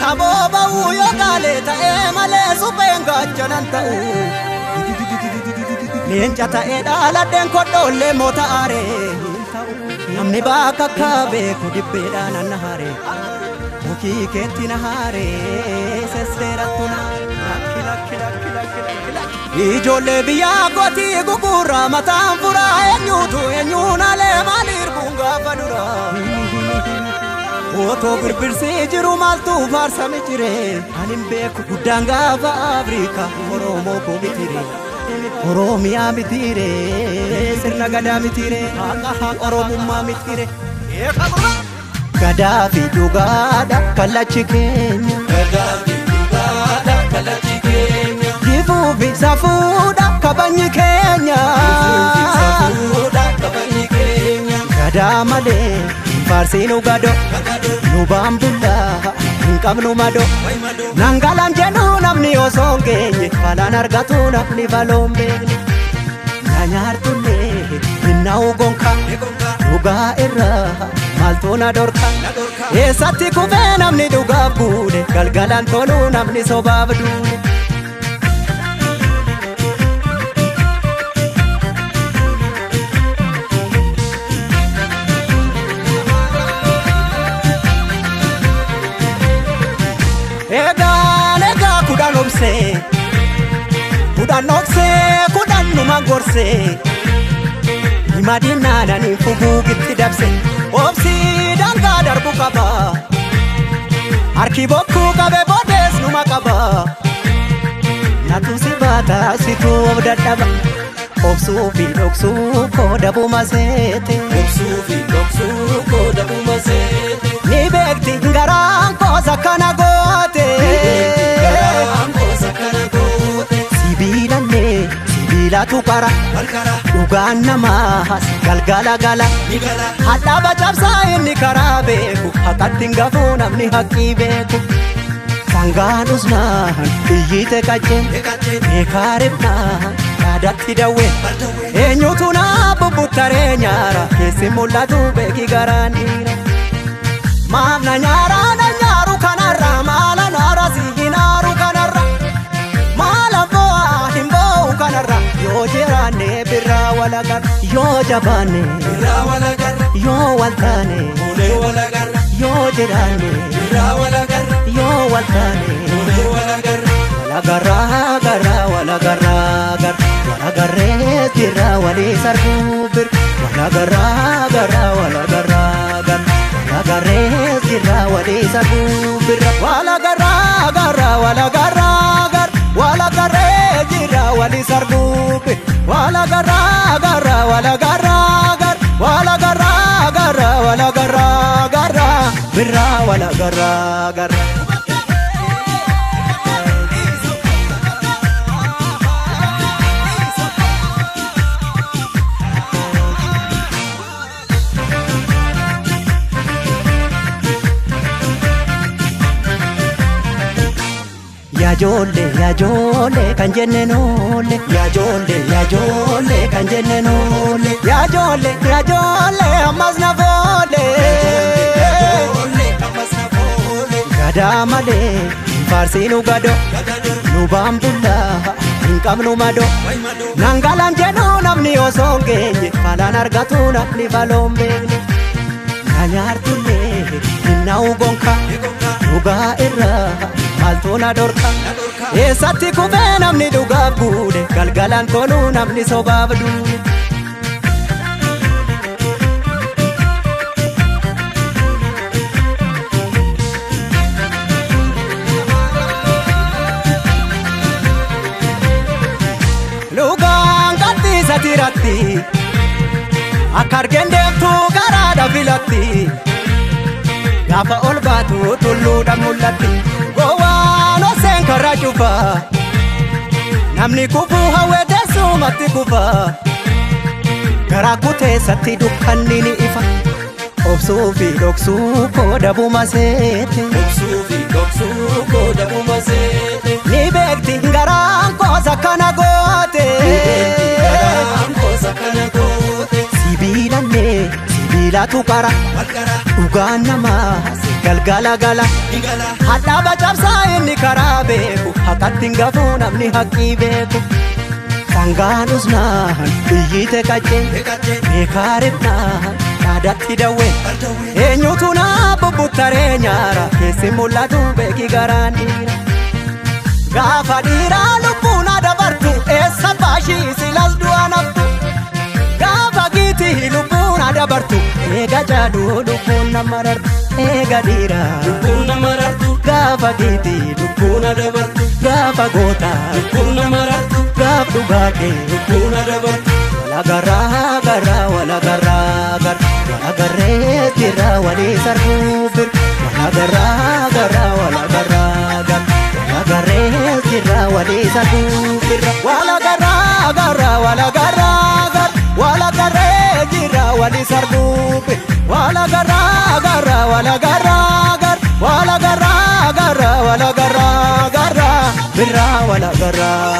Ashaboo ba'uu yoo gaalee ta'ee malee supheen gaachanan ta'u. Leenca ta'ee dhaaladheen kodhoollee moota aaree. Namni bakka akka beeku dibbeedhaan anna haaree. Mukii keetti na haaree sesseerattu na. Lakki lakki lakki lakki lakki lakki. Ijoollee biyyaa kootii gugurraa mataan furaa eenyuutu eenyuun alee maaliir buun gaafa dura. Otoo birbirsii jiru maaltu faarsame jire ani hin beeku guddaan gaafa Afrikaa Oromoo koo mitire. Oromiyaa mitire sirna gadaa mitire haqa Oromummaa mitire. Gadaa fi dhugaadha kallachi keenya. Gadaa fi dhugaadha kallachi keenya. Jifuu fi safuudha kabajni keenya. Jifuu fi safuudha kabajni keenya. Gadaa malee hin faarsiinu gado nu baambullaa hin qabnu mado. Nangalaan jedhu namni osoo hin geenye falaan argatu namni baloon beekne. Na nyaartullee hin na'u gonka dhugaa irraa maaltu na dhorka. Eessatti kufee namni dhugaaf guune galgalaan toluu namni sobaaf duune. Egaan egaa kudhan obsee kudhan obsee kudhan numa gorsee hima diinnaananii fuguugitti dabse obsii dangaa darbu qaba harki bokkuu qabe boodees numa qaba natu si baata situu of dadhaba obsuu fi dhoksuu kooda buma seete. Obsuu fi dhoksuu kooda buma seete. Ni beekti garaan koosa kana goote. Garaan koosa kana goote. Sibiilallee sibiilatu qara Walqara dhugaan namaas galgala gala. ni gala. Hadhaaba cabsaa inni karaa beeku haqatti hin gafuu namni haqqii beeku. Sangaan usnaan iyyite qacceen Eegateen beekaa ribnaan yaadatti dawwee. bardawee. Eenyutu naa bubbuttaree nyaara keessi mul'atu beeki garaan dhiira. Maaf na nyaara na nyaaru kanarra maala naara si hin aaru kanarra maala bo'aa hin bo'u kanarra yoo jiraanne birraa walagarra yoo jabaanne Irraa walagarra. yoo waltaane Fuunee walagarra. yoo jiraanne Irraa walagarra. yoo waltaane Fuunee walagarra. walagarraa garraa walagarraa garra walagarree jirra walii sarbuu bir walagarraa garraa walagarraa garra walagarree jirra walii sarbuu birra walagarraa garraa walagarraa garra walagarree jirra walii sarbuu bir walagarraa garraa walagarraa garra walagarraa garraa walagarraa garra birra walagarraa garra. Yaajoollee yaajoollee kan jenne noolle yaajoollee yaajoollee kan jenne noolle yaajoollee yaajoollee ammas na foole. Ijoollee ammas na foole. Gadaa malee hin faarsiinu gado Gagador nu baambullaa hin qabnu mado. wayi madoo. Nangalaan jedhu namni osoo hin geenye falaan argatu namni baloon beekne. Na nyaartullee hin na'u gonka Eegonka dhugaa irraa maaltu na dhorka. na dhorka. Eessatti kufee namni dhugaaf guune galgalaan toluu namni sobaaf duune. Dhugaan qabxiisa tiratti akka argeen deemtu karaadha filatti gaafa ol baatu tulluudha mul'atti gowwaan oseen karaa cufa namni kufuu hawwee teessumatti kufa garaa kuteessatti dukkanni ni ifa obsuu fi dhoksuu kooda buma seete. Obsuu fi dhoksuu kooda buma seete. Ni beekti garaan koosa kana goote. Garaan koosa kana goote. Sibiilallee sibiilatu qara Walqara. Dhugaan namaa si galgala gala. Hadhaaba cabsaa inni karaa beeku haqatti hin gafuu namni haqqii beeku. Sangaan usnaan iyyite qaccee beekaa ribnaan dhaadatti dawwee. Eenyutu naa bubbuttaree nyaara keessi mul'atu beeki garaan dhiira. Gaafa dhiiraa lubbuun dabartu eessa baashii silas du'a naftu. Gaafa giitii lubbuun dabartu eega jaaduu lubbuun nama rartu eega dhiiraa. Lubbuun nama rartu. Gaafa giitii Lubbuun dabartu. gaafa gootaa Lubbuun nama rartu. gaaf dhugaa kee. Lubbuun dabartu. Walagaraa garaa walagaraa gara walagarree jira walii sarbuu bir walagaraa garaa walagaraa gara walagarree jira walii sarbuu bir walagaraa garaa walagaraa gara walagarree jira walii sarbuu bir walagaraa garaa walagaraa gara walagaraa gara walagaraa gara birraa walagaraa.